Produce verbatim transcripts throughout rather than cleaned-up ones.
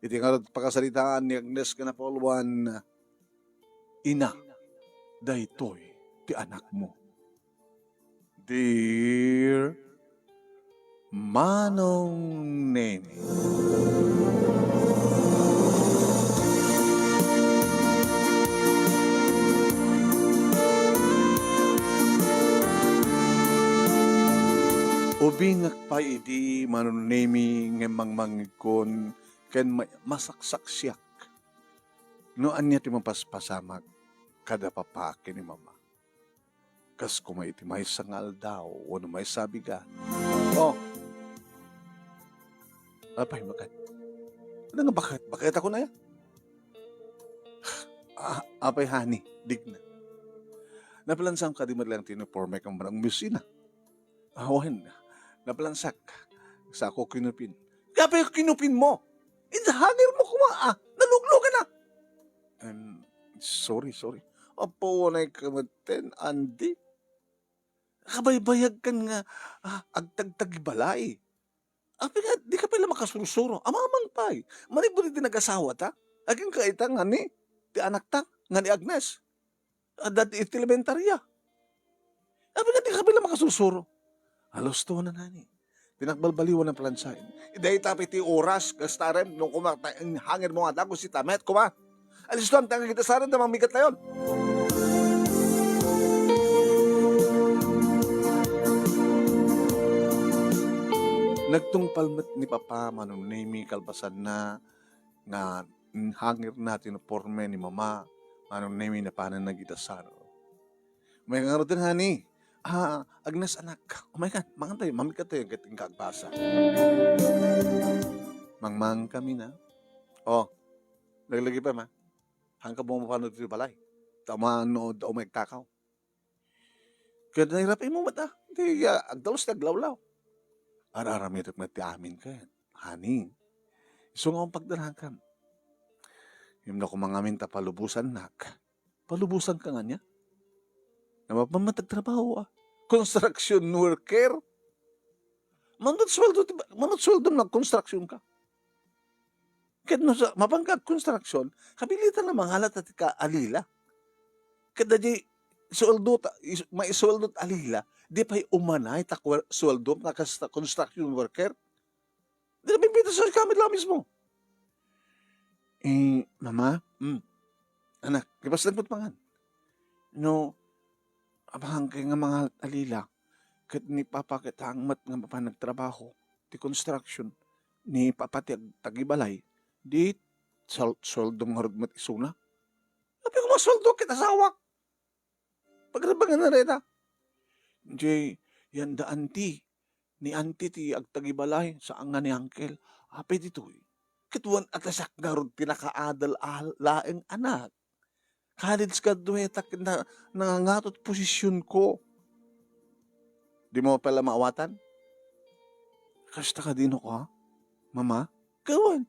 Iti ngarud pakasaritaan ni Agnes ken Apolwan, "Ina, daytoy ti anakmo." Dear Manong Nemi. Ubingak pay idi, Manong Nemi, ngem mangmangngegkon ken ma-, masaksaksiak no ania ti mapaspasamak kada papa ken ni mama. Kas koma iti maysa nga aldaw wenno maysa a bigat. Oh. Apay, baket? Ano nga baket? Baket ako na yan? Ah, apay, honey, digna. Napalansan ka di man lang ti uniforme kang manang musina. Awan, napalansak. Sa ako kinupin. Apay kinupin mo? Id hanger mo kuma, ah. Naluglugan na. Em, sorry, sorry. Apo, unay ka maten, Andy. Kabaybayag kan nga, ah, agtagtagibalay. Apay nga, di ka pala makasursuro. Amamang pay. Manipud iti nagasawa ta. Aging kaita nga ni, ti anak ta, nga ni Agnes. Adda iti elementarya. Apay nga, di ka pala makasursuro. Alos to na nani. Tinakbalbaliwan ng plansain. Dahil tapit ti oras, kastarem, nung kumata, ang hangin mo nga dagos si Tamet, kuma. Alisto ang tangang kita sa rin, damang migat na yun. Nagtungpal met ni Papa, Manong Nemi, kalpasan na nga, mm, hangir na ti uniforme ni Mama, Manong Nemi, napanan na gita sa rin. May ngaruten, honey. Ah, Agnes, anak. Umay kan, mangan tayo, mamikat tayo, ket inka agbasa. Mangmang kami na. Oh, laglagipaem. Hangka mo mapano ditoy balay. Tama no, da umay agtakaw. Ket nairap-im met, ah. Di, ah, agdalus ti aglawlaw. Ar-aramidek met ti amin ket, honey. Isu nga umpagdanankam. Imno ko mangamin ta palubosannak. Palubosan ka nga niya? Nga mapan met agtrabaho, ah. Construction worker? Manut sueldo ti ba-, manut sueldo nga construction ka. Ket no sa, mapan ka construction, kabilitan na mangalat ti ka alila. Ket da di sueldo ta, is-, maisueldo ta alila, di pay umanay ta kwer-, sueldo nga kas ta construction worker. Di na pimpita sa kami lang mismo. Eh, Mama? Hmm. Anak, ipasdag mo't mangan. No, abahan kay nga mangalat alila, ket ni Papa ket hangmet nga mapan nagtrabaho, ti construction, ni Papa ti ag-, tagibalay, di, sal-, sueldo ngarud met isuna. Apay ko masueldo ket asawak. Pagrabangan na reta. Jay, yan da anti. Ni anti ti agtagibalay, saan nga ni uncle. Apay ditoy. Ket wen a ti siak ngarud ti nakaadal a laeng anak. College graduate ak na, nangangatot posisyon ko. Di mo pala maawatan? Kasta ka dino ko, ha? Mama? Kawan.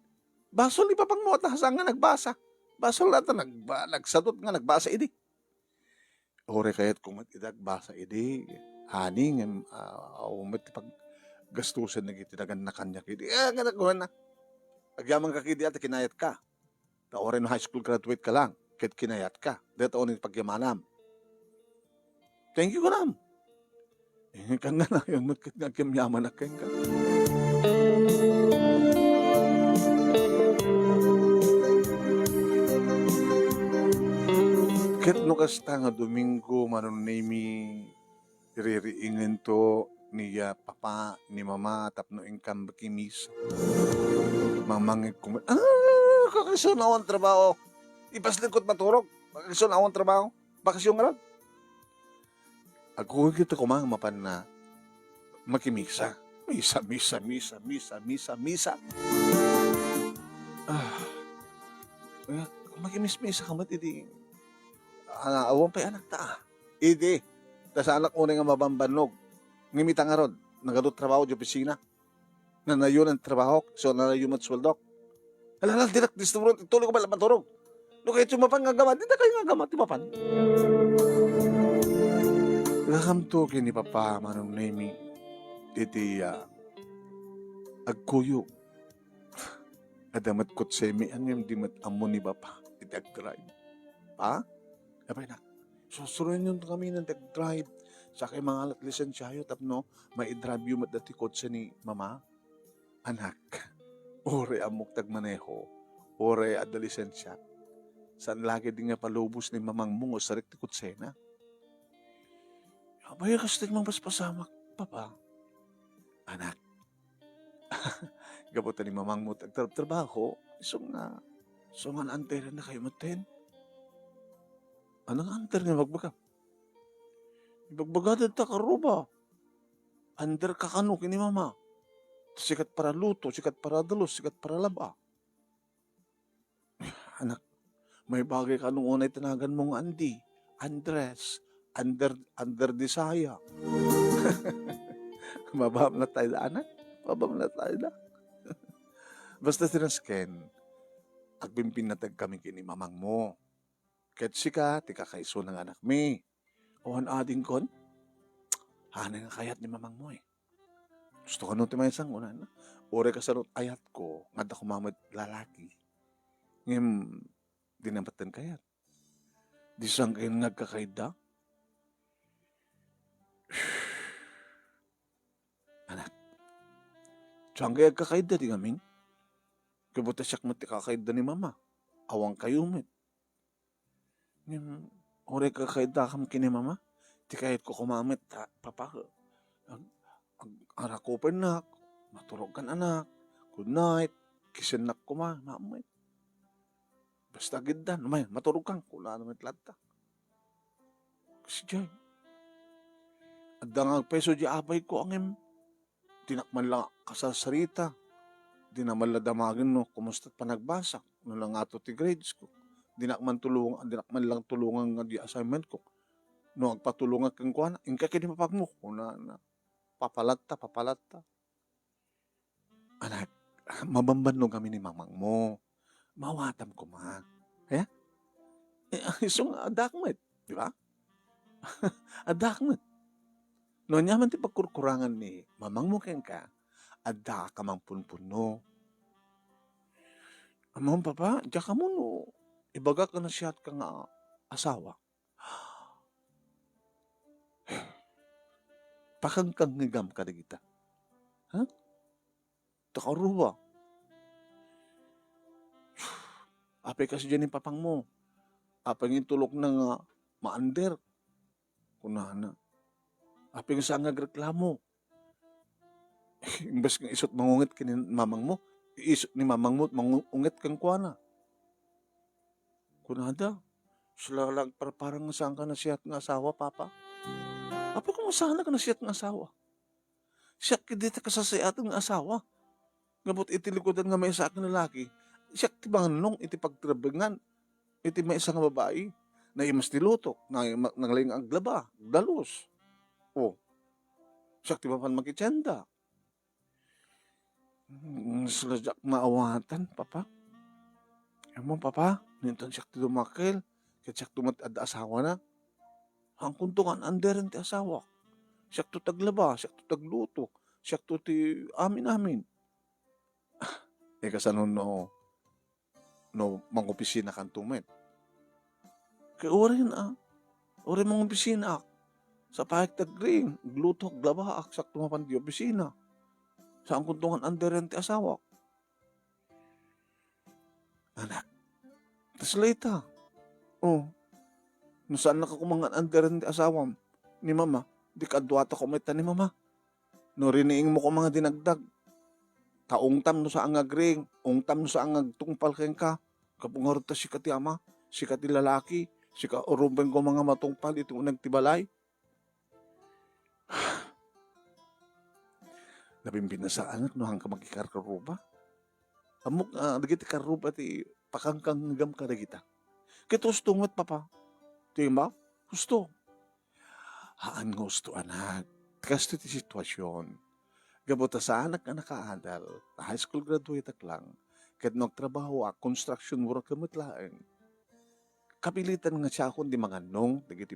Basol ipapangmuat na saan nga nagbasa. Basol na ta nagba-, nagsadot nga nagbasa idi. Uray kayat ko met ida agbasa idi, honey, ngem, ah, awan met ti paggastusen dagiti nagannakanyak idi. Ah, nga nagkuhan na. Agyaman ka kidi, ata kinayat ka. Ta uray no high school graduate ka lang, ket kinayat ka. Deta unin pagyamanam. Thank you, kunam. Eh, kanganayon met ket nga agyamyamanak kenka. Ket no kasta nga Domingo, Manong Nemi, iririingento ni, ah, papa, ni mama, tapno inkam makimisa. Mamangeg ko met, ah, kakaiso na awan trabaho. Ipaslikot maturog. Kakaiso na awan trabaho. Bakasyon nga lang. Agkuyog iti kumang mapan na makimisa. Misa, misa, misa, misa, misa, misa. Ah. Eh, makimismisa ka met idi, ah, awan pay anak ta, ah. Idi, ta saanak unay nga mabambannog. Ngem ita ngarud, nagadu trabaho di opisina. Nanayon ang trabaho, so nanayon met sueldok. Hala, hala, dinak disturbon, tuloy ko bala maturog. No kayo mapan nga agama, di na kayo nga agama, ti mapan. Welcome to kini Papa Manong Nemi. Iti, ah, agkuyo. Adda met kotsemi, ngem di met ammo ni Papa iti agdrive. Pa? Apay nak, susuroyonto ngamin ti agdrive. Sakay mangalat lisensiayo tapno maidriveyo met dati kotse ni Mama. Anak, uray ammok ti agmaneho, uray adda lisensiak. Saan la ketdi nga palubos ni mamangmo nga usarik ti kotsena. Apay a kastik mapaspasamak, Papa? Anak, gapu ta ni mamangmo ti agtrabtrabaho, isu nga, isu nga naanterenna kayo metten. Ania nga anter nga ibagbagam? Ibagbagada ta karuba. Under ka kano ken ni Mama. Sikat para luto, sikat para dalos, sikat para laba. Anak, may bagay kano unay ti naganmo nga Andy. Andres, under, under desire. Mabamlat tayo da, anak. Mabamlat tayo da. Basta ti nasken, agpimpinnateg kami ken ni mamangmo. Ket sika, ti kakaisuna nga anakmi. Awan adingkon? Hanay nga kayat ni mamangmo, eh. Gusto kano ti maysa, kunana. Uray kasano ti ayatko, nga adda koma met lalaki. Ngem, di na met kayat. Di saan kayo nga agkakaida? Anak, saan kayo agkakaida ti ngamin? Gapu ta siak met ti kakaida ni Mama. Awan kayo met. Ngem, uray kakaidakam ken ni Mama, ti kayatko koma met, ta, Papa, ag-, ag-, arakupennak, maturogkan anak, good night, kissennak koma, Mama met. Basta agiddan, umay, maturogkan, kunana met latta. Kasdiay. Adda nga agpayso di apayko, ngem, dinak man la kasarsarita. Dina man la damagen no kumusta ti panagbasak, no nangato ti grades ko. Dinak man tulong-, dinak man lang tulongan nga di assignment ko. No agpatulongak kenkuana, "Inka ken ni mamangmo," kunana. Papalatta, papalatta. Anak, mabambannog amin ni mamangmo. Maawatam koma. Aya? Eh, isu nga addaak met, di ba? Addaak met. No ania man ti pagkurkurangan ni mamangmo kenka, addaak a mangpunpunno. Ammom, Papa, diak ammo no ibagak a nasayatka nga asawa. Pakangkangngegam kadagita. Ha? Ta karuba. Apay kasdiay ni mamangmo? Apay nga intulokna nga maander? Kunana. Apay nga saan nga agreklamo? Imbes nga isu ti mangunget ken ni mamangmo, isu ni mamangmo ti mangunget kenkuana. Kunada, "Sula la agparpara nga saanka nasayaat nga asawa, Papa." Apay koma saanak nasayaat nga asawa? Siak ketdi ti kasasayaatan nga asawa. Gapu iti likudan nga maysa a lalaki, siak ti mangannong iti pagtirebengan iti maysa nga babai. Naimas ti lutok, naima-, nanglaing aglaba, agdalus. O, siak ti mapan makitienda. Mm, sula diak maawatan, Papa. Ammom, Papa, no inton siak ti dumakkel, ket siak met adda asawana. Saankonto nga an-anderen ti asawak. Siakto ti aglaba, siakto ti agluto, siakto ti amin-amin. Ah, e, kasano no, no mangopisinakanto met? Ket uray, a, uray mangopisinaak. Sapaek ti agriing, aglutoak, aglabaak, siakto mapan di opisina. Saankonto nga an-anderen ti asawak. Anak, kasla ita. O, no saannaka koma nga an-anderen ti asawam ni Mama, di kaduata koma ita ni Mama. No riniingmo koma nga dinagdag, ta ungtam no saan nga agriing, ungtam no saan nga agtungpal kenka, gapu ngarud ta sika ti ama, sika ti lalaki, sika uruben koma nga matungpal iti uneg ti balay. Nabimbinasaanak no haanka makikarkaruba. Ammok, a, dagiti karruba ti pakangkangngegam kadagita. Ket husto met, Papa. Ti ma, husto. Haan nga husto, anak. Kastoy ti situasion. Gapu ta saanak a nakaadal, ta high school graduate-ak lang. Ket no agtrabahoak, construction worker met laeng. Kapilitan nga siakon ti mangannong dagiti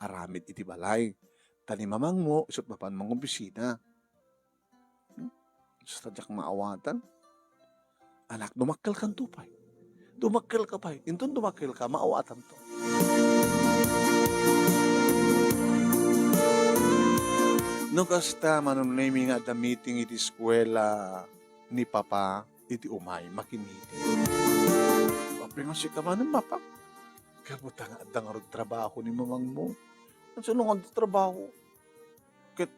aramid iti balay. Ta ni mamangmo, isu't mapan mangopisina. Hmm? Basta diak maawatan. Anak, dumakkelkanto pay. Dumakkelka pay. Inton dumakkelka, maawatanto. No kasta, Manong Nemi, nga adda meeting iti eskuela ni Papa iti umay, makimiting. Apay nga sika manen, Papa? Kabuta nga adda ngarud trabaho ni mamangmo. Kasano nga adda trabaho? Ket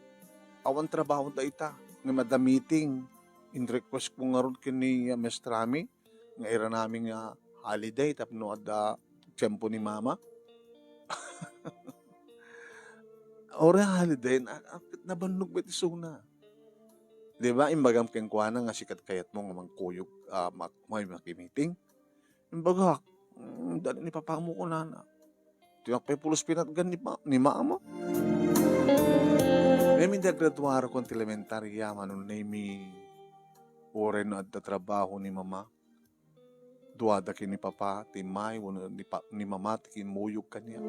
awan trabaho dayta, ngem adda meeting. In-request ko ngarud ken ni, ah, Miss Rami nga iranami nga holiday tapno adda tiempo ni Mama. Uray holiday, na, ah, nabannog met isuna. Di ba, imbagam kenkuana nga sika ti kayatmo nga mangkuyog, ah, mak-, may makimiting? Imbagak, "Mm, dali ni Papamo," kunana. Ti makpay pulos pinatgan ni pa-, ni Mama. Ngem idi agraduarakon ti elementarya, Manong Nemi, uray no adda trabaho ni Mama, duada ken ni Papa ti may wenno ni pa-, ni Mama ti kimmuyog kaniak.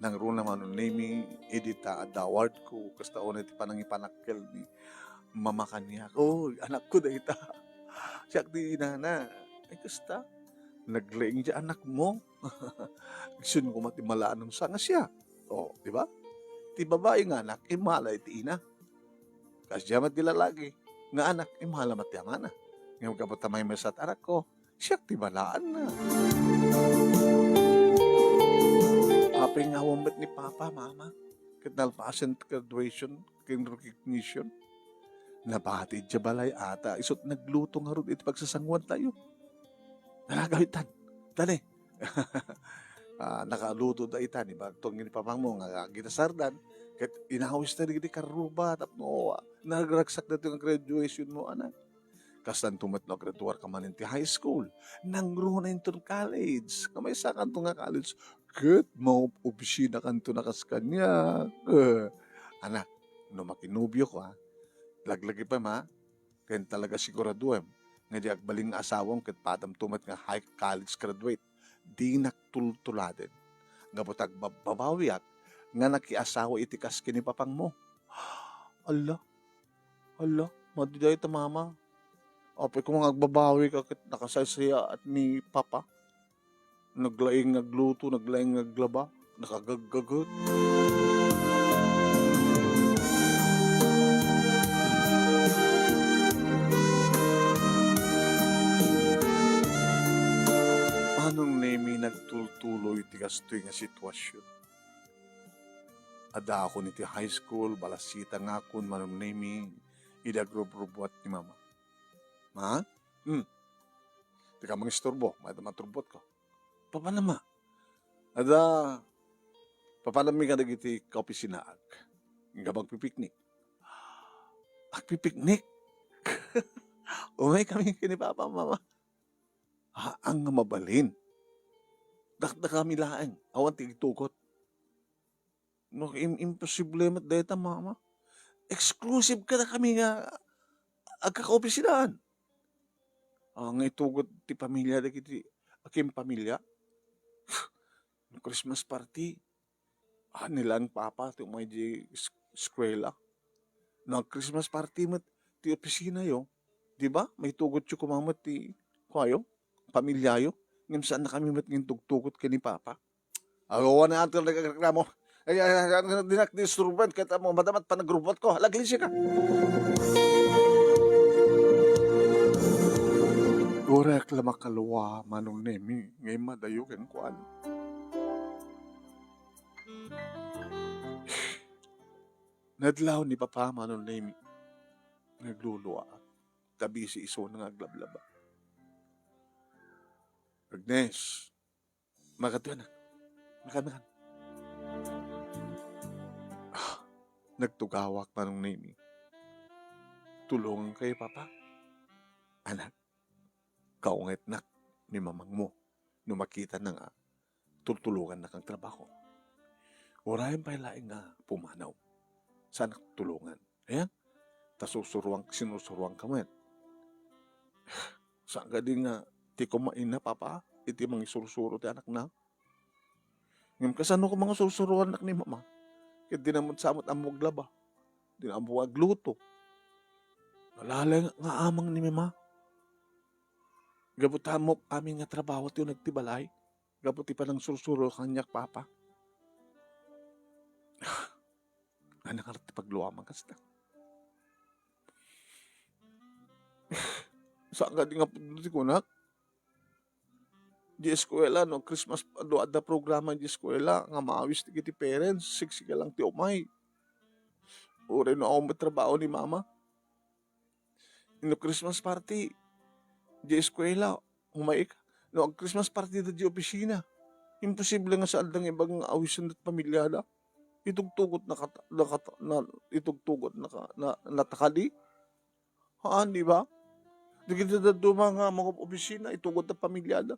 Nangruna, Manong Nemi, idi ta adda award ko, kasta unay ti panangipanakkel ni Mama kaniak. "Oy, anakko dayta. Siak ti inana." Ay, kasta. "Naglaing ti anakmo." Isun koma ti malaanansa nga siak. O, di ba? Ti babai nga anak, immala iti ina. Kasdiay met ti lalaki nga anak, immala met ti amana. Ngem gapu ta maymaysa ti anakko, siak ti malaanna. Apay nga awan met ni Papa, Mama, ket nalpasen ti graduation ken recognition. Nabati idiay balay a ta isu ti nagluto ngarud iti pagsasanguantayo. Nalagawitan. Dali. Ah, nakaluto dayta ni Bagtong ni Papangmo nga agitasardan, ket inawis ta dagiti karruba tapno, ah, naragragsak daytoy nga graduation mo, anak. Kastanto met no agraduarka manen ti high school. Nangruna inton college. Nga maysakanto nga college, ket maob-obisinakanto a kas kaniak. Eh, anak, no makinobio ko, ha, laglagi pay, ma, ken talaga siguraduem nga di agbalin nga asawam ket padamto met nga high college graduate. Dinak tultuladen. Gapu ta agbabbabawiak nga nakiasawa iti kas ken ni Papangmo. Alla, alla, madi dayta, Mama. Apay koma nga agbabawika ket nakasaysayaat ni Papa. Naglaing nga agluto, naglaing nga aglaba, nakagaggaget. Manong Nemi, nagtultuloy ti kastoy nga sitwasyon. Addaakon iti high school, balasita ngakon, Manong Nemi, idi agrubrubuat ni Mama. Ma? Hmm. Dika mangisturbo, mayat a maturbuatko. Papanam, Ma? Adda, papanammi kadagiti kaopisinaak. Nga magpipiknik. Agpipiknik? Umaykami ken ni Papa, Mama. Haan nga mabalin. Dakdakami laeng, awan ti igtugot. No, im-, imposible met dayta, Mama. Exclusive kadakami nga agkakaopisinaan. Ah, nga itugot ti pamilya dagiti akin pamilya. Christmas party. Ah, ni laeng Papa ti umay di es-, eskuela. No, Christmas party met ti opisinayo, di ba? Maitugotyo koma met ti kuayo, pamilyayo. Ngem saannakami met nga intugtugot ken ni Papa. Awan nga adda nagreklamo. Ay, ay, ay, ay, dinak disturban, ket ammo, madama ti panagrubuatko. Ala, aglisi ka. Uray ak la makalua, Manong Nemi, nga immadayo kenkuana. Nadlaw ni Papa, Manong Nemi, nagluluaak. Ta busy isuna nga aglablaba. Agnes, makadto, anak. Makan, makan. Ah, nagtugawak, Manong Nemi. Tulongankayo, Papa. Anak, kaungetnak ni mamangmo no makitana nga tultulongannak nga agtrabaho. Urayen pay laeng nga pumanaw. Saanak tulongan. Ayan. Ta sursuruan, sinursuruanka met. Saan kadi nga ti kumaina, Papa, iti mangisursuro ti anakna? Ngem kasano koma nga sursuruannak ni Mama? Ket dina met sa met ammo aglaba. Dina ammo agluto. Ala nga amang ni Mama. Gapu ta ammok amin nga trabaho ti uneg ti balay. Gapu ti panangsursuro kaniak, Papa. Ania ngarud ti pagluamang kasta? Saan kadi nga pudno ti kunak? Di eskuela, no Christmas, adu adda programa di eskuela nga maawis dagiti parents, siksika lang ti umay. Uray no awan met trabaho ni Mama. No Christmas party, di eskuela, umay ka. No ag-Christmas party da di opisina. Imposible nga saan da nga iba nga awisen da ti pamiliada. Itugtugot na kat-, na kat-, na, itugtugot na ka-, na, natakali. Haan, di ba? Dagiti dadduma nga mga opisina, itugod ti pamiliada.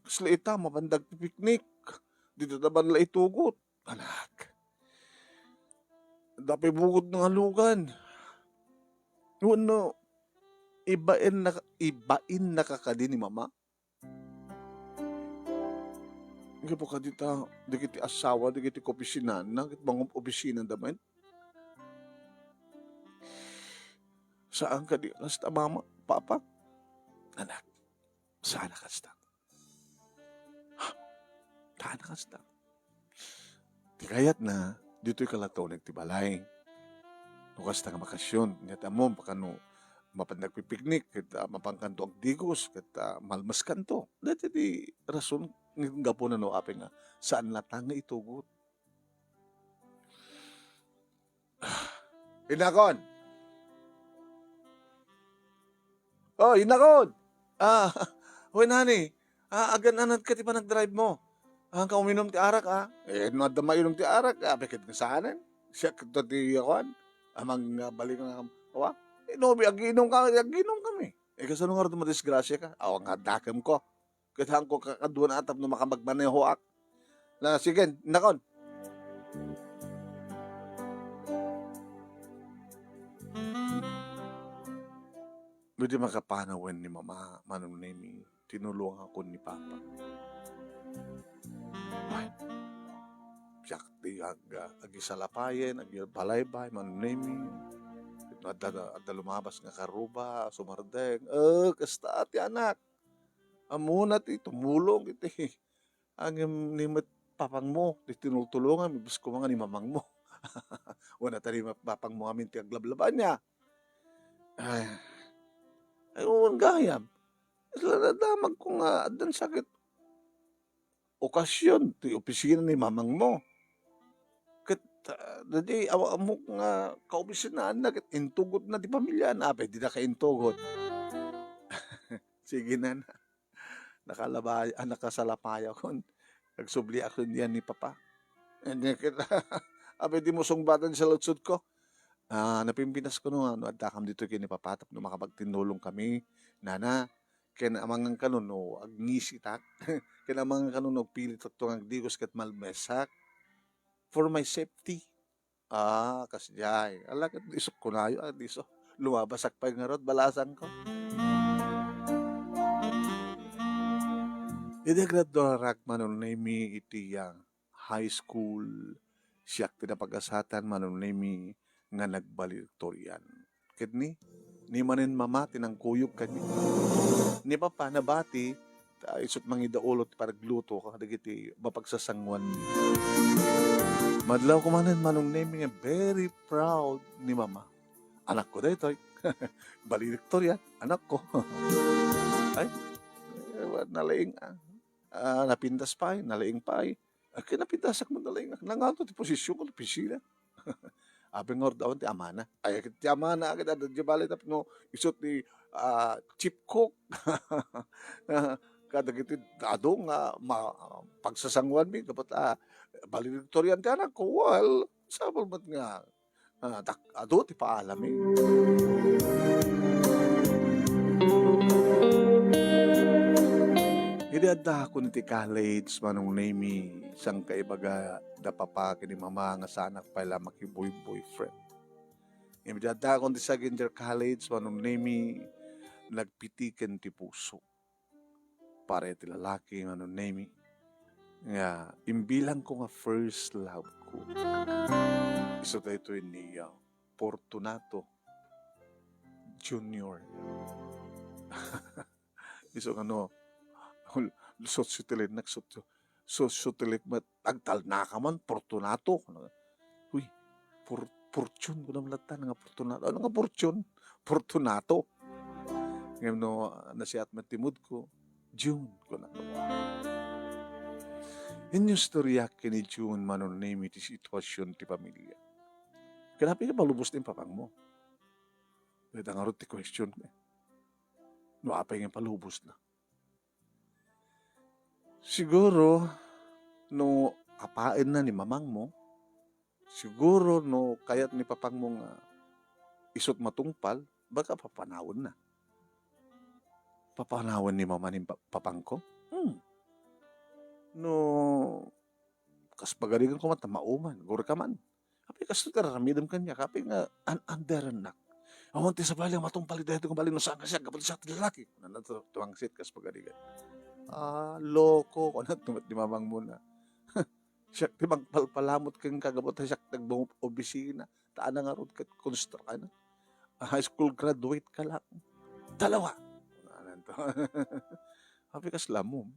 Kasla ita, mapandag ti picnic. Dita ta man la itugot. Anak. Dapi bukod nga lugan. Wenno, ibain na, ibain na ka kadi ni Mama? Gapu kadita, dagiti asawa, dagiti kaopisinana, ket mangob-opisina da met. Saan kadi kasta, Mama, Papa? Anak, saan a kasta. Saan a kasta. Ti kayatna, ditoy ka latta uneg ti balay. No kasta nga bakasyon, ket ammom, pakano mapan nagpipiknik, ket, ah, mapankanto agdigos, ket, ah, malmaskanto. Daytoy ti rason nga gapuna no apay nga saan latta nga itugot. Inakon! Oh, inakon! Ah, wen, honey. Ah, agan-anad ka ti panagdrive mo. Haan ka uminom ti arak, ah. Eh, no adda mainom ti arak, ah, apay ket nga saanen. Siak ket ti kuan. Amang, ah, balik nga, awa? Eh, no, aginom ka, aginom kami. Eh, kasano nga madisgrasya ka? Awa nga, dakem ko. Ket haanko kakaduan a tapno makamagmanehoak. Na, sige, inakon. Idi makapanawen ni Mama, Manong Nemi, tinulongakon ni Papa. Ay, siak ti ag-, agisalapayen, agibalaybay, Manong Nemi. Adda, adda lumabas nga karuba, sumardeng. Eh, kasta ti anak. Ammona ti tumulong iti, ngem ni met papangmo ti tinultulongan, imbes koma nga ni mamangmo. Wen, ata ni met papangmo amin ti aglablabanya. Ay, ay, wen gayam. Isla nadamagko nga addan sakit okasion ti opisina ni mamangmo. Ket, ah, dadi, aw-, ammok nga kaopisinaanna ket intugotna ti pamiliana. Apay, dida ka intugot. Sige, nana. Nakalabay-, ah, nakasalapayakon. Nagsubliakon diay ni Papa. Ket, ket, apay, dimo sungbatan ti saludsodko. Ah, napimpitas kano nga no addakam ditoy ken ni Papa tapno makapagtinnulong kami, nana. Ken amangan kano no agngisitak. Ken amangan kano no agpilitakto nga agdigos ket malmesak. For my safety. Ah, kasdiay. Ala, ket isok kunayo, ah, diso. Lumabasak pay ngarud, balasangko. Idi agraduarak, Manong Nemi, iti, ah, high school, siak ti napagasatan, Manong Nemi, nga nagvaledictorian. Ket ni, ni manen Mama ti nangkuyog kaniak. Ni Papa nabati, ta isut' mangidaulo ti panagluto kadagiti mapagsasanguan. Madlawko manen, Manong Nemi, nga very proud ni Mama. Anakko daytoy. Valedictorian, anakko. Ay, eh, nalaing, ah, ah, napintas pay, nalaing pay. Ket napintasak met nalaing, nangato ti posisionko, ti opisina. Apay nga awan ti amana. Ay, ket ti amana, ket adda diay balay tapno isu ti, ah, chief cook. Kadagiti adu nga ma-, pagsasanguanmi, gapu ta, ah, valedictorian ti anakko. Well, sabol met nga, ah, dak-, adu ti paalami. Idi addakon iti college, Manong Nemi, saan kaibaga da Papa ken ni Mama nga saanak pay la makiboy-boyfriend. Ngem idi addakon ti second year college, Manong Nemi, nagpitiken ti puso. Para iti lalaki, Manong Nemi, nga imbilangko nga first love ko. Isu daytoy ni, ah, Fortunato. Junior. Isu nga no, sosyo ti linnak, sosyo, sosyo ti linnak, agtalnaka man, Fortunato. Uy, Por-, Fortune, kunam latta, nga Fortunato. Ano nga Fortune? Fortunato. Ngem no, nasiat met ti mood ko, June, kunam. Inyo istorya ken ni June, manunay iti sitwasyon ti pamilya. Ken apay nga palubos ti papangmo? Dayta ngarud ti question, eh. No apay nga palubosna? Siguro, no apaenna ni mamangmo, siguro no kayat ni papangmo nga isut matungpal, baga papanawenna. Papanawen ni mama ni pa-, papangko? Hmm. No, kas pagarigan ko man, ta mauman, gurka man. Apay, kastoy ti aramidem kaniak, apay nga an-, anderennak. Awan ti sabali a matungpal iti daytoy nga balay no saan nga siak, gapu ta siak ti lalaki. Kunana ti, tuangsit kas pagarigan. Ah, loko, kunana ti mamangmona. Siak ti mangpalpalamut kenka, gapu ta siak ti agbaon obisina. Ta anak ngarud ket construction. High school graduate ka lang. Dalawa. Kunana to. Apay, kasla mo.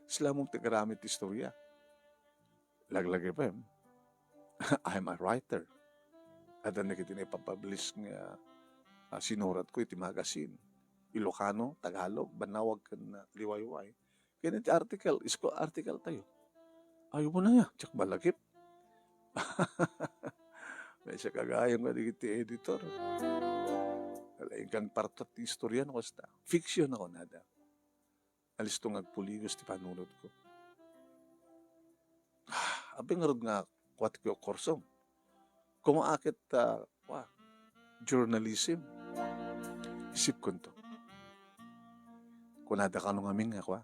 Sila mo ti aramid ti istorya. Laglagipem, I'm a writer. Adda dagiti naipapublish nga, ah, sinurat ko iti magazine. Ilocano, Tagalog, Bannawag, ken, ah, Liwayway. Ken iti article, isu article tayo. Ayaw mo na ya, diak malagip. May siak agayam nga dagiti editor. Ala, ingkang partot ti istorya no kasta. Fiction ako nada. Alisto nga agpuligos ti panunotko. Apay ngarud nga kua ti kursom? Koma ket, ah, kua, journalism. Isipkonto. Kunada kano ngamin nga kua,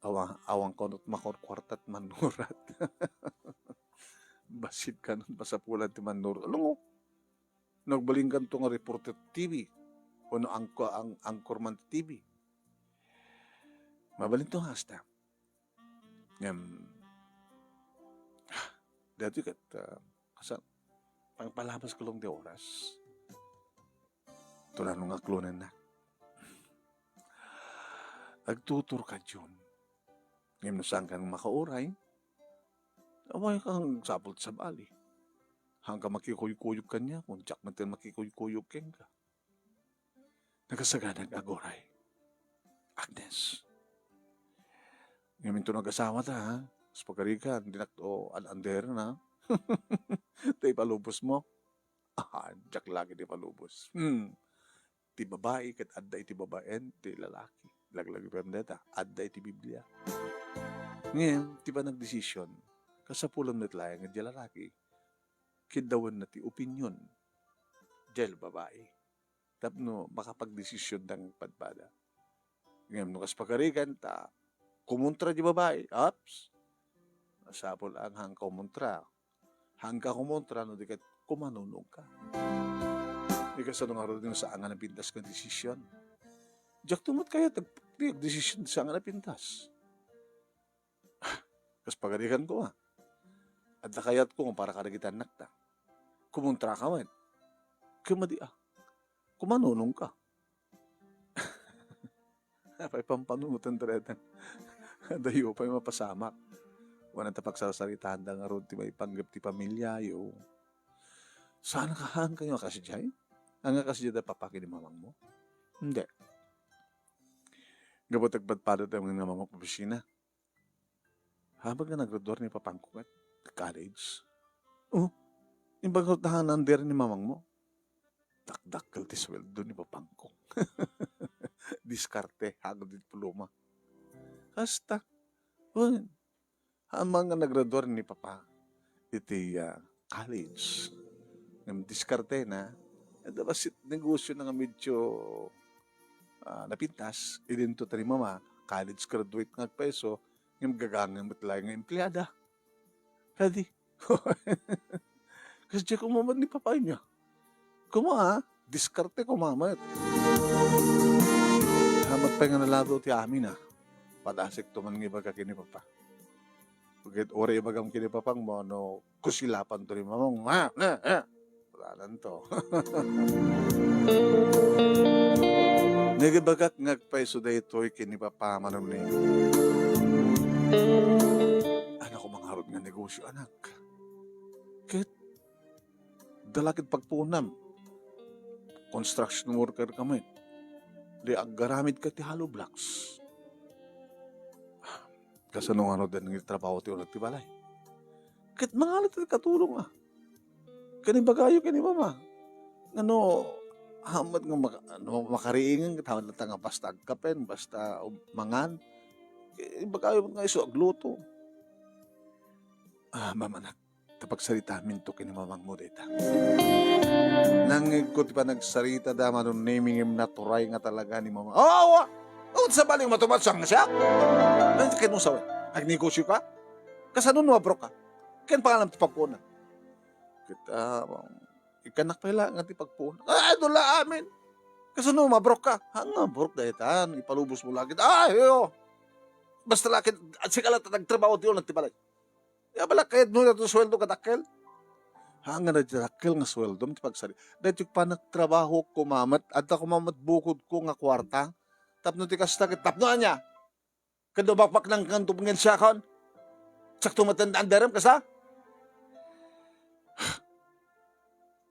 awa-, awan kano ti makurkuarta ti mannurat. Bassit kano ti masapulan ti mannurat. Ano nga? Nagbalinkanto nga reporter ti T V, wenno angko-, ang-, anchorman ti T V. Mabalinto nga kasta. Ngem, daytoy ket, ah, kasa-, pangpalabas ko lang ti oras. Tulano nga klonenna. Agtuturka, Jun. Ngem no saan ka makauray, awan kang sapul ti sabali. Haanka makikuykuyog kaniak, kun diak met makikuykuyog kenka. Nakasaganaak nga aguray. Agnes. Ngem inton agasawata, ha? Kas pagarigan, dinak to an-anderen, ha? Ta ipalubos mo. Ah, diak lagi ti palubos. Hmm. Ti babai ket adda iti babaen ti lalaki. Laglagipem dayta, adda iti Biblia. Ngem, ti panagdesisyon, kasapulan met laeng ti lalaki. Kiddawenna ti opinyon ti babai. Tapno makapagdesisyon dang padpada. Ngem no kas pagarigan ta kumontra ti babai, aps, masapul a haanka kumontra. Haanka kumontra no di ket kumanunongka. Di kasano ngarud no saan nga napintas nga desisyon? Diak to met kayat ag-, ti agdesisyon saan nga napintas. Kas pagarigan ko, ah. Adda kayatko nga para kadagiti annakta. Kumontraka met. Ket madi, ah. Kumanunongka. Apay pampanunoten dayta? Adayo pay mapasamak. Wen ta pagsarsaritaanda ngarud ti maipanggep ti pamiliayo. Saan ka, haan kayo nga kasdiay? Ang nga kasdiay da papa ken ni mamangmo? Hindi. Gapu ta agpadpada tayo nga mamang opisina. Habat nga naggraduar ni papangko ket college. Oh, imbag ta han-under ni mamangmo. Dakdakkel ti sueldo ni papangko. Diskarte, haanko diploma. Kasta. Oh, haan man nga naggraduar ni papa iti, ah, college. Ngem diskartena, adda bassit negosyo na nga medyo, ah, napintas, idinto ta ni mama, college graduate nga agpaiso, ngem gagangay met laeng nga empleada. Kadi, kasdiay koma met ni papa inya. Koma, ah, diskarte koma met. Hamat pay nga nalado ti amin, ah. Padasik to man nga ibaga ken ni papa. Ket uray ibagam ken ni papangmo no kusilapan to ni mamang, ha? Ha? Ha? Tananto. Nagibagak nga agpayso daytoy ken ni Papa, Manong Nemi. Ania koma ngarud nga negosyo, anak? Ket dala ket pagpuonam. Construction worker ka met. Di aggaramid ka ti hollow blocks. Kasano ngarud nga trabaho ti uneg ti balay? Ket mangala ti katulong, a. Ken ibagayo ken ni Mama. Ngano, awan met nga maka-, ano, makariingen ket awan latta nga basta agkapen, basta um-, mangan. Ibagayo met nga isu agluto. A, Mama, anak, ta pagsaritaminto ken ni Mamangmo dayta. Nangngegko ti panagsaritada, Manong Nemi, ngem naturay nga talaga ni Mama. Awa! Awan sabali nga matumatsa nga siak. Ay, ket no sawen, agnegosyo ka? Kasano no abrok ka? Ken pangalam ti pagkunak. Ket, a, ikkannak pay la nga ti pagpuon. Ay, dula amin. Kasano, mabrok ka? Ha, nga, brok daytan. Ipalubos mo lakit. Ay, iyo. Basta lakit, at sika la ta nagtrabaho ti uneg ti balay. Ya, bala, kayat mo na to sweldo kadakkel? Ha, nga na dakkel nga sweldo, ti pagsari. Dahil yung panagtrabaho ko, mamat, at ako mamat bukod ko nga kwarta. Tapno ti kasta, tapno anya. Ket no bakbaknang kanto pangin siakon, sakto met ti andarem, kasta?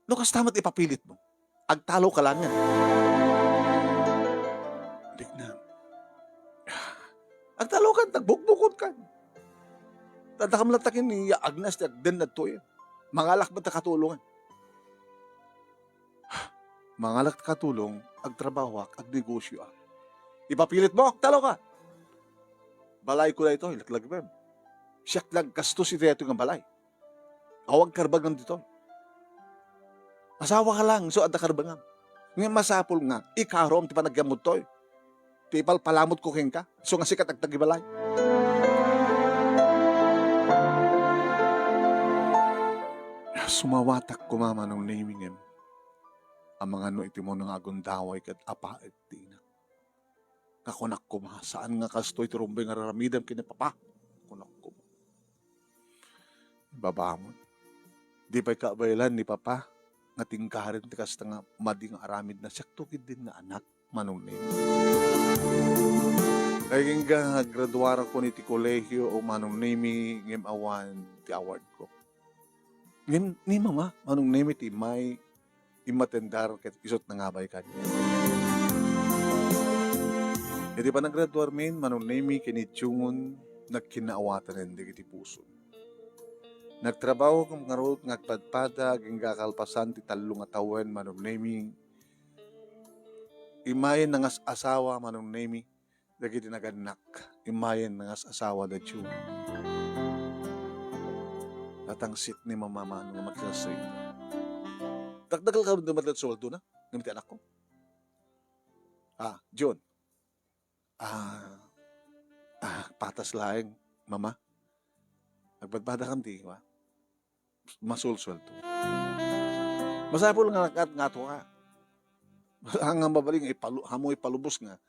No kasta met ipapilit mo, agtalo ka laeng. Di na. Agtalo ka, agbukbukod ka. Dadakam latta ken ni Agnes ti agden daytoy. Mangalak met ti katulongan. Mangalak ti katulong, agtrabahoak, agnegosyoak. Ipapilit mo, agtalo ka. Balayko daytoy, laglagipem. Siak ti naggastos iti daytoy nga balay. Awan karbangam ditoy. Asawa ka lang, so adda karbangam. Ngem masapul nga, ikarom ti panagyammodtoy. Ti ipalpalamutko kenka, isu nga sika ti agtagibalay. Sumawatak koma, Manong Nemi, ngem amangan no iti muna nga agundaway ket apaek ti ina. Kakunak koma, saan nga kastoy ti rumbeng nga raramidem ken ni Papa. Kunak koma. Babamon. Di pay kabaylan ni Papa nga tingkaren ti kasta nga madi nga aramidna, siakto ketdin nga anak, Manong Nemi. Agingga nga graduarakon iti kolehio, o Manong Nemi, ngem awan ti award ko. Ngem ni Mama, Manong Nemi, ti may immatendar ket isut nangabay kaniak. Iti panagraduarmin, Manong Nemi, ken ni Jungon, nagkinnaawatanen dagiti puson. Nagtrabaho ngarud nga agpadpada agingga kalpasan ti tallo nga tawen, Manong Nemi. Immayen nangas-asawa, Manong Nemi, dagiti nagannak. Immayen nangas-asawa da June. Natangsit ni Mama Mano nga magsasarita. Dakdakkel ka met ti suweldona ngem ti anakko. Ah, June. Ah, ah, patas laeng, Mama. Agpadpadakam ti, wa? Masulsueldo. Masapul nga nakat-, ngato ka. Nga mabalin nga ipalu-, amo ipalubos nga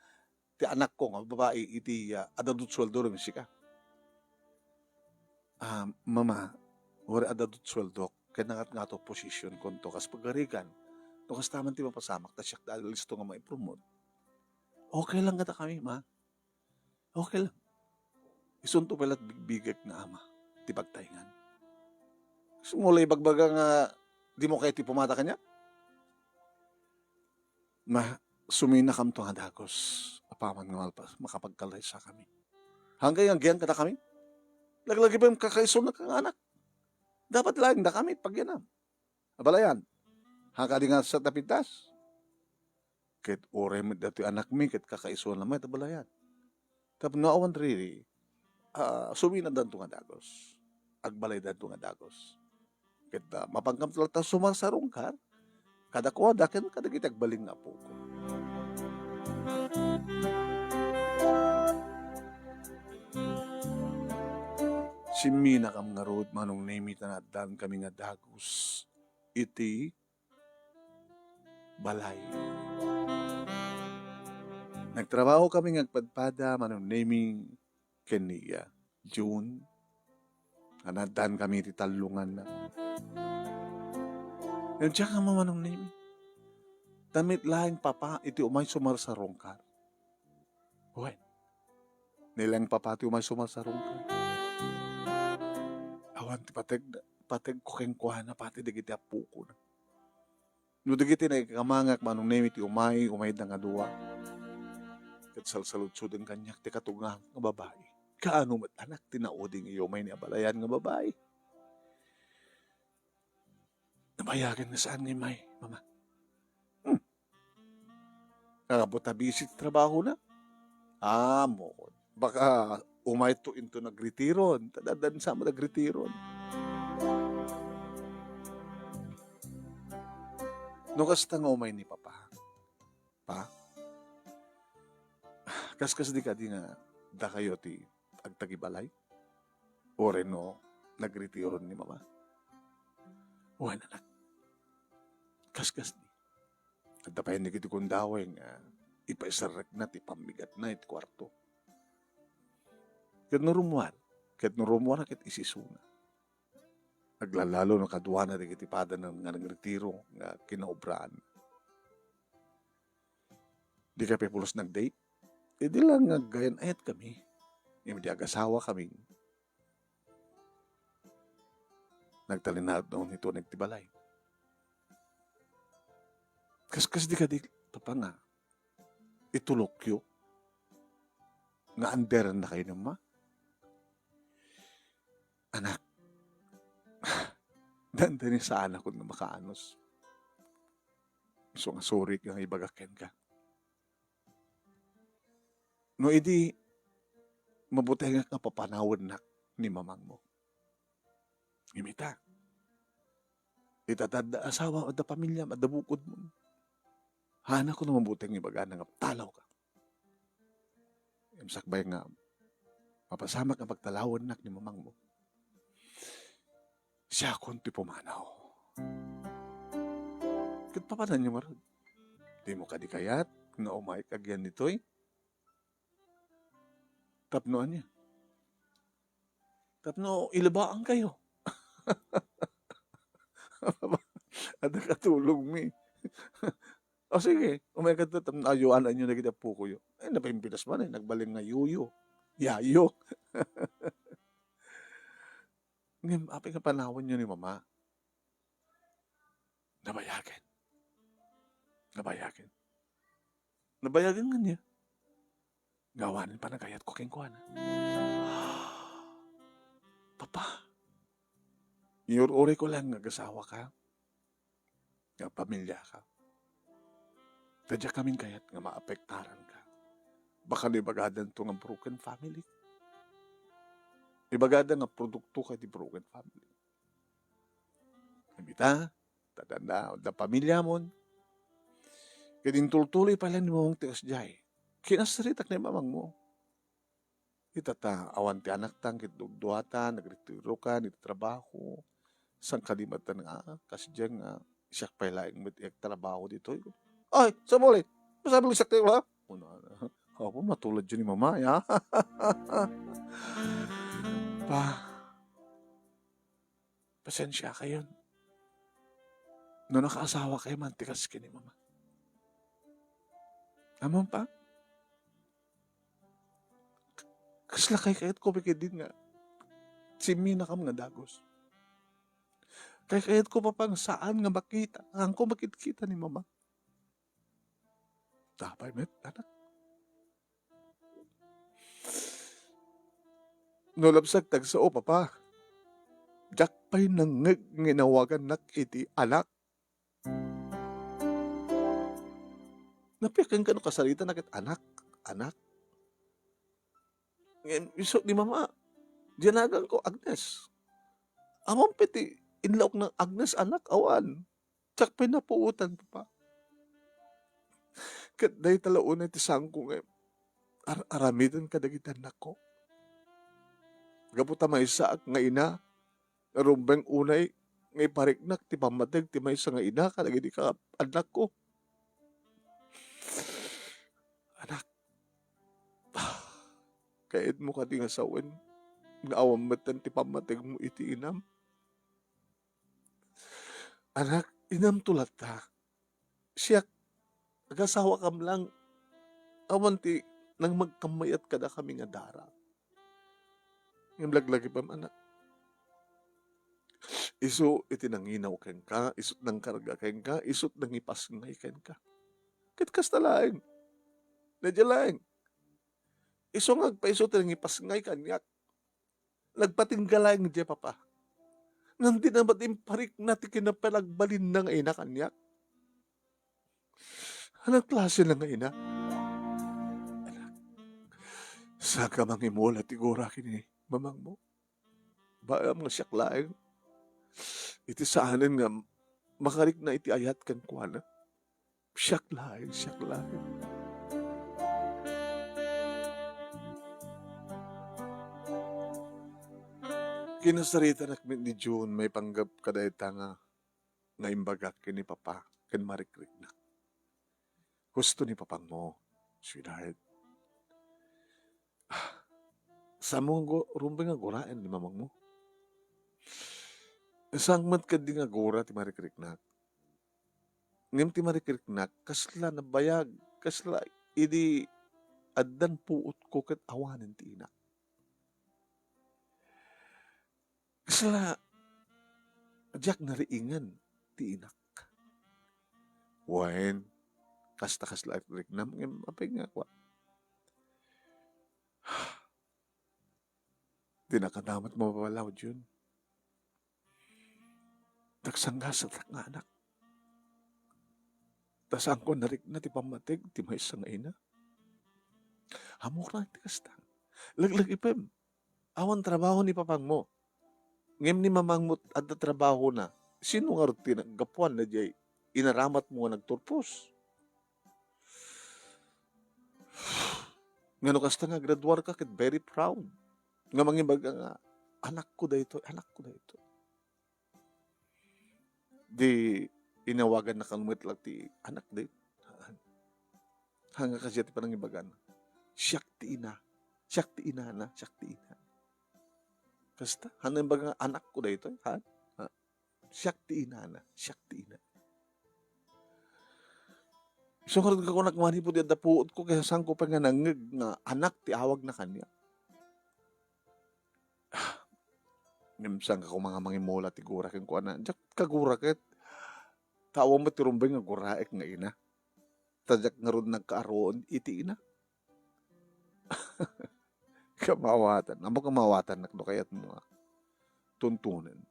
ti anakko nga babai iti, ah, adda dut sueldo ken sika. Ah, Mama, uray adda dut sueldok, ket nangat-ngato position konto kas pagarigan. No kasta man ti mapasamak, ta siak ti alisto nga maipromote. Okay lang kadakami, Ma. Okay lang. Isunto pay la't bigbigek nga ama ti pagtaengan. Sumula ibagbaga nga dimo kayat ti pumata kaniak? Ma, suminakamto nga dagus. Apaman nga malpas, makapagkalaysakami. Haanka nga agyang kadakami? Laglagipem kakaisunak nga anak. Dapat laeng dakami pagyanam. Abalayan. Haanka di nga sa tapintas? Ket uray met datoy anakmi ket kakaisuanna met a balayan. Tapno awan riri, ah, suminadanto nga dagus. Agbalaydanto nga dagus. Ket, ah, mapankamto latta sumarsarungkar kadakuada ken kadagiti agbalin nga apoko. Simminakam ngarud, Manong Nemi, ta naaddaankami nga dagus iti balay. Nagtrabahokami nga agpadpada, Manong Nemi, ken ni, ah, June. Naaddaankami iti tallonganna. Ngem diak ammo, Manong Nemi. Ta met laeng papa iti umay sumarsarungkar. Wen, ni laeng papa ti umay sumarsarungkar. Awan ti pateg-, pategko kenkuana, pati dagiti appokona. No dagiti naikamangak, Manong Nemi, ti umay, umayda nga dua, ket salsaludsoden kaniak ti katugnaanko nga babai. Kaano met, anak, ti nauding iti umay ni abalayan nga babai? Nabayagen nga saan nga immay, Mama. Hmm. Apo ta busy ti trabahona? Ammok. Baka umayto into nagretiron. Ta dandan sa met nagretiron. No kasta nga umay ni Papa, Pa, kaskasdi kadi nga dakayo ti agtagibalay? Uray no nagretiron ni Mama? Wen, anak. Kaskasdi. Adda pay ni kiti kundawe nga ipaiserrekna ti pammigatna iti kuarto. Ket no rummuar, ket no rummuar ket isisuna. Aglalalo no kaduana dagiti padana nga nagretiro nga kinaobraan. Dikay pay pulos nag-date? Idi lang nga aggayan-ayatkami. Ngem idi agasawakami, nagtalinaedna unay ti balay. Kaskasdi kadi, Papa, nga itulokyo nga anderannakayo ni Mama? Anak, dandani saanakon nga makaanus. Isu nga surik nga ibagak kenka. No idi, mabutengak nga papanawennak ni mamangmo. Ngem ita, ita ta adda asawam, adda pamiliam, adda bukodmo. Haanakon a mabuteng nga ibagana nga talawka. Ngem sakbay nga mapasamak nga pagtalawennak ni mamangmo, siakon ti pumanaw. Ket papananyo ngarud? Dimo kadi kayat nga umayka agyan ditoy? Tapno ania? Tapno ilabaankayo. Adda katulongmi. O sige, umayka dita tapno ayoananyo dagiti appokoyo. Ay, napimpitas man, eh, nagbalin nga yoyo. Yayo. Ngem apay nga panawenyo ni Mama? Nabayagen. Nabayagen. Nabayagen nga ania? Nga awanen panagayatko kenkuana. Papa, iur-urayko lang nga agasawaka, nga pamiliaka. Ta diak ngamin kayat nga maapektaranka. Baka no ibagadanto nga broken family. Ibagada nga produktoka iti broken family. Ngem ita, ta adda, adda pamiliamon. Ket intultuloy pay laeng ni mamangmo ti kasdiay. Kinasaritak ni mamangmo. Ita ta awan ti anakta, ket dugduata, nagretiroka iti trabaho. Saan kadi met nga, ah, kasdiay nga, siak pay laeng met ti agtrabaho ditoy. Ay, sabali! Masabi lang siak tayo, ha? Apo, matulad yun ni Mama, ya. Pa, Pasensiakayon no nakaasawakayo man ti kas ken ni Mama. Ammom, Pa, kasla kaykayatko pay ketdin nga simminakam nga dagus. Kaykayatko, Papa, nga saan nga makita, saanko makitkita ni Mama. Apay met, anak? No labsag ta agsao, Papa, diak pay nangngeg nga inawagannak iti anak. Napiak kenka no kasaritanak ket anak, anak. Ngem isu ni Mama, dinaganko Agnes. Ammom pay ti inlaokna Agnes, anak? Awan. Diak pay napuotan, Papa. Ket dayta la unay ti saanko nga ar-, aramiden kadagiti annakko. Gapu ta maysaak nga ina, narumbeng unay nga ipariknak ti pammateg ti maysa nga ina kadagiti ka-, annakko. Anak, kayatmo kadi nga sawen nga awan metten ti pammategmo iti inam? Anak, Inamto latta. Siak, agasawakam lang, awan ti nangmagkammayat kadakami nga dara. Ngem laglagipem, anak. Isu iti nanginaw kenka, isu't nangkarga kenka, isu't nangipasngay kenka. Ket kasta laeng. Nadya laeng. Isu nga agpaisu ti nangipasngay kaniak. Nagpatingga laeng diay papa. Ngem dina met imparikna ti kinapalagbalinna nga ina kaniak. Ania klase na nga ina? Anak, saanka mangimula ti gura ken ni mamangmo? Bayam nga siak laeng. Iti saanen nga makarikna iti ayat kenkuana. Siak laeng, siak laeng. Kinasaritanak met ni June maipanggep kadayta nga, nga imbagak ken ni Papa ken marikriknak. Husto ni Papangmo, sweetheart. Ah, saanmo nga gu-, rumbeng nga guraen ni mamangmo? Saan met ketdi nga gura ti marikriknak. Ngem ti marikriknak, kasla nabayag, kasla idi addan puotko ket awanen ti inak. Kasla diak nariingen ti inak. Wen, kasta kasla agriknam ngem apay nga kua. Di nakadamat mapalaw, Jun. Nagsanggasatak nga anak. Ta saanko narikna ti pammateg ti maysa nga ina. Ammok ti kasta. Laglagipem. Awan trabaho ni papangmo. Ngem ni mamangmo adda trabahona. Sino ngarud ti naggapuanna diay inaramatmo nga nagturpos? Ngano kasta nga graduarka ket very proud nga mangibaga nga, "Anakko daytoy, anakko daytoy." Di inawagannak kano met laeng ti anak daytoy. Haan nga kasta ti panangibagana. Siak ti ina. Siak ti inana. Siak ti ina. Kasta, haan nga imbaga nga anakko daytoy, haan? Ha? Siak ti inana. Siak ti ina. Isu ngarud nga kunak manipud adda puotko, ket saanko pay nga nangngeg nga anak ti awagna kaniak. Ngem saanka koma nga mangimula ti gura kenkuana. Diak kagura ket, ta awan met ti rumbeng nga guraek nga ina. Ta diak ngarud nagkaaruon iti ina. Kamawatan. Ammok, kamawatannak no kayatmo nga tuntunen.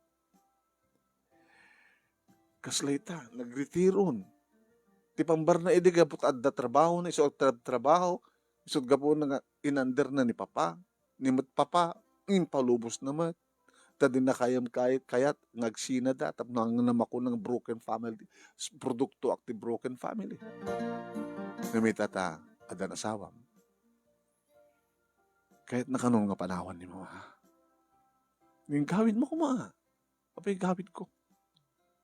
Kasla ita, nagretiron. Ti pambarna idi gapu ta adda trabahona, isu agtra-, trabaho, isu't gapuna nga inanderna ni papa, ni met papa, impalubosna met. Ta dinna kayat, kayat nga agsinada, tapno ang namakuna nga broken family, s-, produkto ak ti broken family. Ngem ita ta, addan asawam. Kayatna kano nga panawan ni mama. Ngem gawidmo koma. Apay gawidko?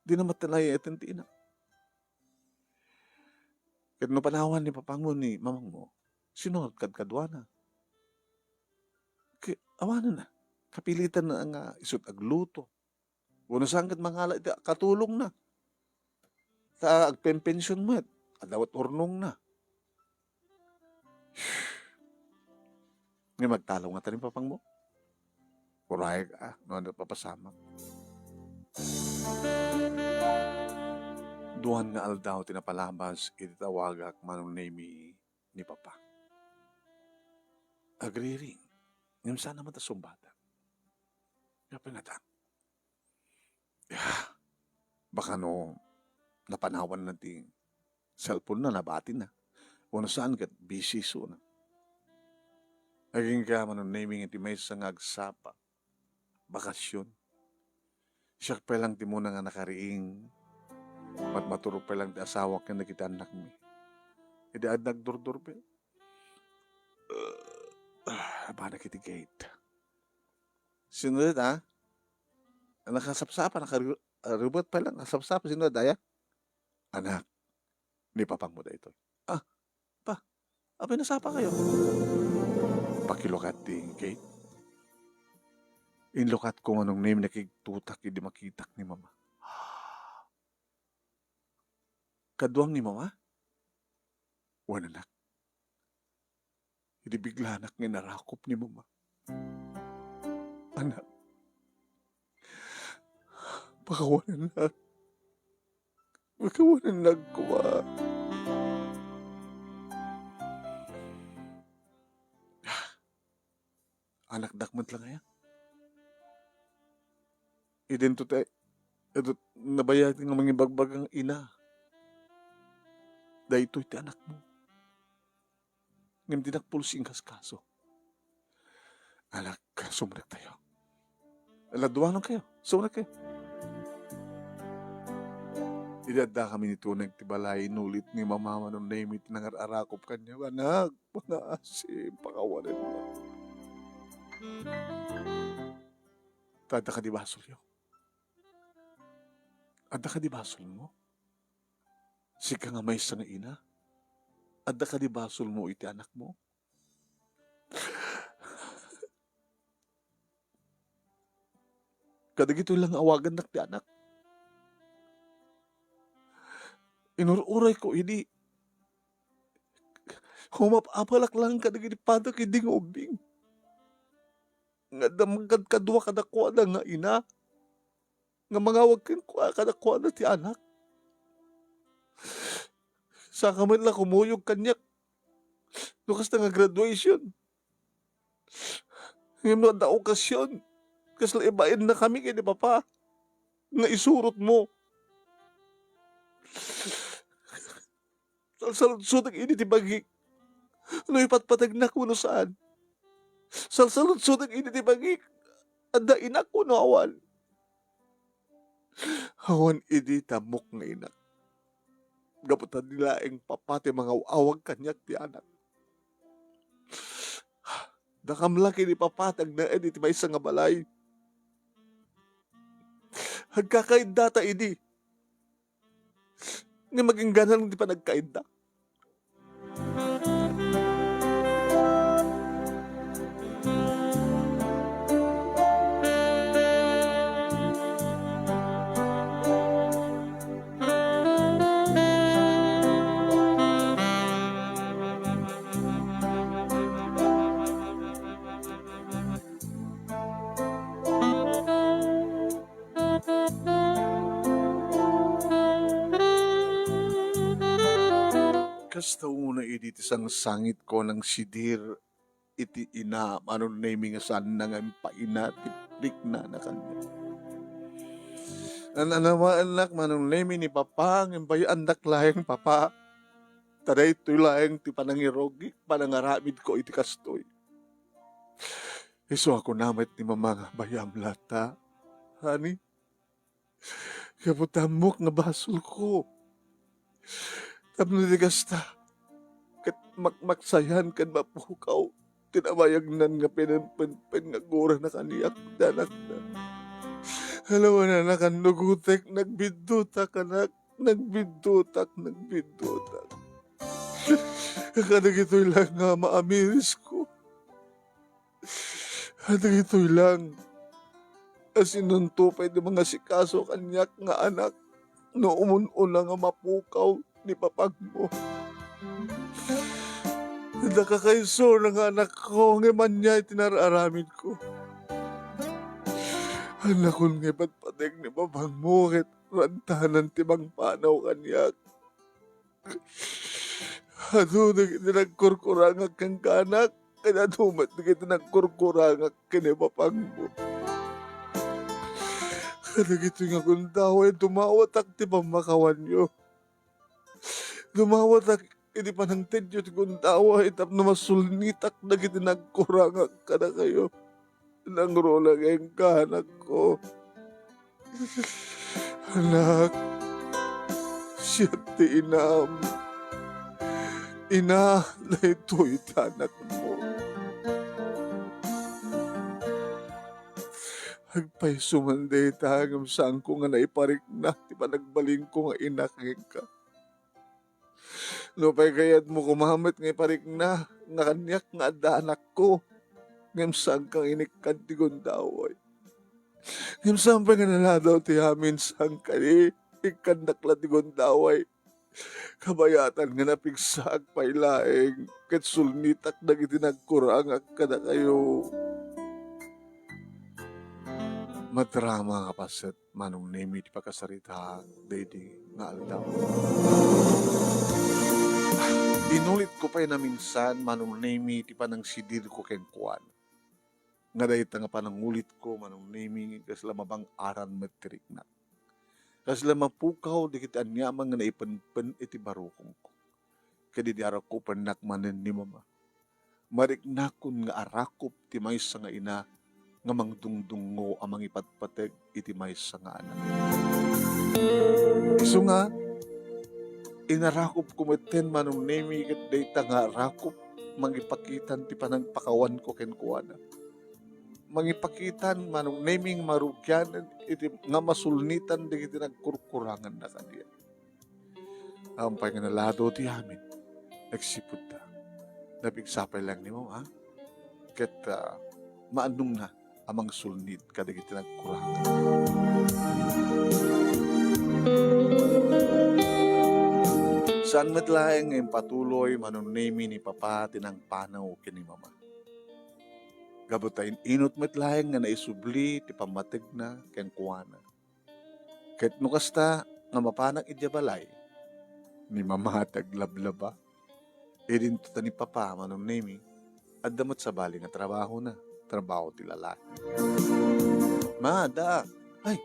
Dina met nayaten ti ina. Ket no panawan ni papangmo ni mamangmo, sino kadkaduana? Ke-, awanen na. Kapilitan na nga isu't agluto. Wenno saan ket mangala iti katulongna. Ta agpenpension met, adda met urnongna. Ngem agtalongata ni papangmo. Uray, ah, no, ano, papasamak. Duan nga aldaw ti napalabas iti tawagak, Manong Nemy, ni Papa. Agriring. Ngem saan a met a sungbatak. Apay ngata? Ah, baka no napanawanna ti cellphone na, nabatina. Wenno saan ket busy isuna. Agingga, Manong Nemy, iti maysa nga agsapa, bakasyon. Siak pay lang ti umuna nga nakariing. Matmaturog pay lang ti asawak ken dagiti annakmi. Idi adda agdurdurpel, ah, napanak iti gate. Sino dayta? Nakasapsapa, nakaru-, ah, rubet pay lang, nakasapsapa, sino dayta? Anak, ni papangmo daytoy. Ah, pa, apay nasapakayo? Pakilukat ti gate. Inlukatko, Manong Nemy, nakigtutak idi makitak ni mama. Kaduang ni Mama? Wen, anak. Idi biglanak nga inarakop ni Mama. Anak, pakawanennak. Pakawanennak koma. Anakdak met la ngayan. Idinto ti, ito, nabayag nga mangibagbaga nga ina. Daytoy ti anakmo. Ngem dinak pulos inkaskaso. Anak, sumrektayo. Ala, duanon kayo. Sumrek kayo. Idi addakami ni Tunay ti balay, inulit ni Mama Manong Nemi ti nangar-arakop kaniak, "Anak, pangaasim, pakawanennak." Ta adda kadi basolyo? Adda kadi basolmo? Sika nga maysa nga ina, adda kadi basolmo iti anakmo? Kadagitoy lang nga awagannak ti anak. Inur-urayko idi umap-apalak lang kadagiti padak idi nga ubbing. Nga adda mangkadkadua kadakuada nga ina. Nga mangawag kenkuana, kadakuada ti anak. Saka met la kumuyog kaniak no kasta nga graduation. Ngem no adda okasion, kasla ibaennakami ken ni Papa nga isurotmo. Salsaludsodak idi ti bagik no ipatpategnak wenno saan. Salsaludsodak idi ti bagik adda inak wenno awan. Awan idi ti ammok nga inak. Gapu ta di laeng Papa ti mangaw-awag kaniak ti anak. Dakam la ken ni Papa ti agnaed iti maysa nga balay. Agkakaiddata idi. Ngem agingganan ti panagkaidda. Kasta unay idi ti sangsangitko a nangsidir iti ina, Manong Nemi, nga saanna nga impaina ti riknana kaniak. Nan-anamaennak, Manong Nemi, ni Papa, ngem bay-annak laeng, Papa. Ta daytoy laeng ti panangirugik, panangaramidko iti kastoy. Isu a kuna met ni Mama nga bay-am latta, honey. Gapu ta ammok nga basolko. Tapno di kasta, ket makmaksayan ken mapukaw ti nabayagnan nga pinenpenpen nga agurana kaniak ti anakna. Alawan, anak, annugotek, nagbiddutak, anak, nagbiddutak, nagbiddutak. Kadagitoy lang nga maamirisko. Dagitoy lang a sinunto pay ti mangasikaso kaniak nga anak no umun-una nga mapukaw ni papagmo. Daka kayso nga anakko, ngem ania ti nar-aramidko? Annakon nga ipatpateg ni papagmo ket rantanan ti mangpanaw kaniak. Adu dagiti nagkurkurangak kenka, anak, ken adu met dagiti nagkurkurangak ken ni papagmo. Kadagitoy nga gundaway, dumawatak ti pammakawanyo. Dumawatak iti panangtedyo ti gundaway tapno masulnitak dagiti nagkurangak kadakayo. Nangruna kenka, anakko. Anak, siak ti inam. Ina, daytoy ti anakmo. Agpayso man dayta ngem saanko nga naiparikna ti panagbalinko nga ina kenka. Nupay kayatmo koma met nga iparikna nga kaniak nga adda anakko, ngem saanka nga inikkan ti gundaway. Ngem saan pay nga naladaw ti amin, saan kadi? Ikkannak la ti gundaway. Kabayatan nga napigsaak pay laeng ket sulnitak dagiti nagkurangak kadakayo. Madrama nga paset, Manong Nemi, ti pakasaritaak daydi nga aldaw. Inulitko pay naminsan, Manong Nemi, ti panangsidirko kenkuana. Nga dayta nga panangulitko, Manong Nemi, kasla mabang-aran met ti riknak. Kasla mapukaw dagiti aniaman nga naipenpen iti barukongko. Ket idi arakupennak manen ni Mama, mariknakon nga arakop ti maysa nga ina nga mangdungdungngo a mangipatpateg iti maysa nga anak. Isu nga, inarakopko metten, Manong Nemi, ket dayta nga arakop mangipakitan ti panangpakawanko kenkuana. Mangipakitan, Manong Nemi, nga marugianen iti nga masulnitan dagiti nagkurkuranganna kaniak. Awan pay nga nalado ti amin. Nagsipud ta. Napigsa pay laeng ni Mama, ket, ah, maannongna a mangsulnit kadagiti nagkurang. Saan met laeng nga impatuloy, Manong Nemi, ni Papa ti nangpanaw ken ni Mama. Gapu ta in-inut met laeng nga naisubli ti pammategna kenkuana. Ket no kasta nga mapanak idiay balay, ni Mama ti aglablaba. Idinto ta ni Papa, Manong Nemi, adda met sabali nga trabahona, trabaho ti lalaki. Ma, adda. Ay,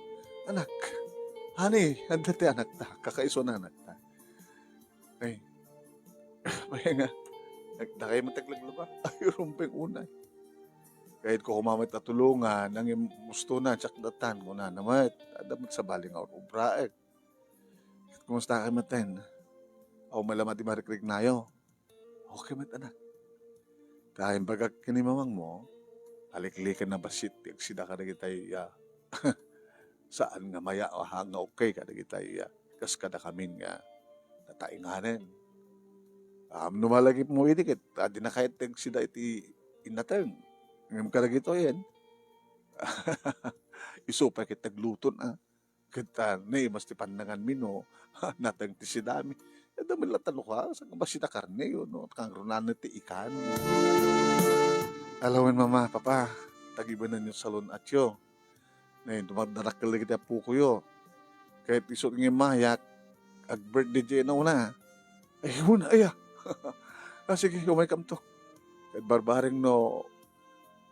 anak. Honey, adda ti anakta. Kakaisuna anakta. Ay. Maya nga, nag-, dakay met aglablaba. Ay, rumbeng unay. Kayatko koma met a tulongan, nangin mustona, siak datan, kunana met. Adda met sabali nga ur-ubraek. Ket kumusta ka metten? Awan met laeng ti marikriknayo? Okay met, anak. Ta imbagak ken ni mamangmo, alikliken a bassit ti agsida kadagitay, ah, saan nga maya-, ah, nga okay kadagitay, ah, kas kadakamin nga natainganen. Am, no malagipmo idi ket, ah, dinaka ti agsida iti innateng. Ngem kadagitoyen, isu pay ket ti agluton, ah. Ket, ah, naimas ti pannanganmi no nateng ti sidami. Adda met latta no ka, saan nga bassit a karne, no? Kangrunaan ti ikan. Alawen, Mama, Papa, tagibenenyo salun-atyo. Nay, dumadakkel dagiti apokoyo. Ket isu nga immayak, ag-birthday diay nauna. Ay, una, aya. Ah, sige, umaykamto. Ket barbareng no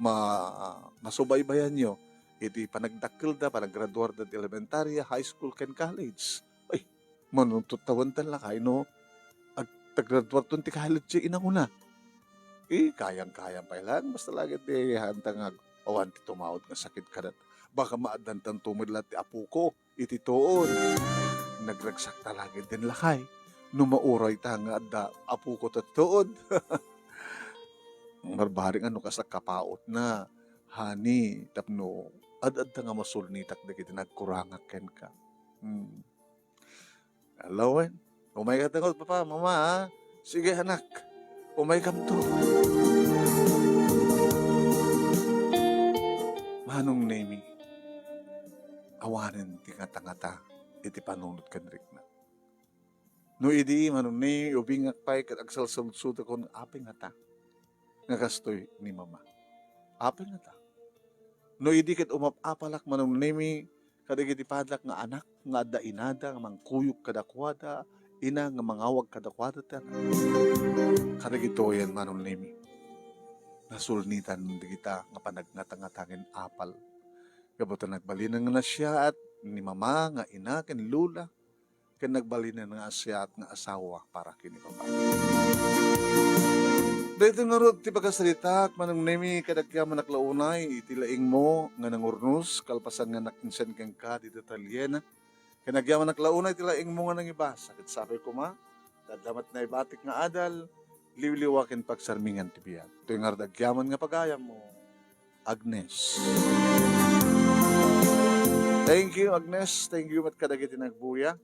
ma-, masubaybayanyo iti panagdakkelda, panaggraduarda ti elementarya, high school, ken college. Ay, manuntot tawen tan lakay no ag-, aggraduarton ti college ti inakuna. Eh, kayang-kayang pay lang, basta lagi ti haanta nga ag-, awan ti tumaud nga sakit kadat. Baka maaddantanto met la ti apoko iti tuod. Nagragsak ta lagi den lakay. No mauray ta nga adda apoko ta tuod. Barbareng a no kasta kapautna, honey, tapno ad-adda nga masulnitak dagiti nagkurangak kenka. Hmm. Alawen, umayka ta ngarud, Papa, Mama, ha? Sige, anak, umaykamto. Manong Nemi, awanen ti ngata-ngata iti panunot ken rikna. No idi, Manong Nemi, ubingak pay ket agsalsaludsodakon nga apay ngata nga kastoy ni Mama. Apay ngata? No idi ket umap-apalak, Manong Nemi, kadagiti padak nga anak nga adda inada nga mangkuyog kadakuada, ina nga mangawag kadakuada ti anak. Kadagitoyen, Manong Nemi, nasulnitan dagita nga panagngatangata nga apal. Gapu ta nagbalinen nga naasiaat ni Mama nga ina ken lola, ken nagbalinen nga naasiaat nga asawa para ken ni Papa. Daytoy ngarud ti pakasaritaak, Manong Nemi, ket agyamanak la unay iti laingmo nga nangurnos, kalpasan nga nakinsen kenka dita taliena. Ken agyamanak la unay ti laingmo nga nangibasa, ket sapay koma, ta adda met naibatik nga adal, liwliwa ken pagsarmingan ti biag. Toy ngarud agyaman nga pagayammo, Agnes. Thank you, Agnes. Thank you met kadagiti nagbuya.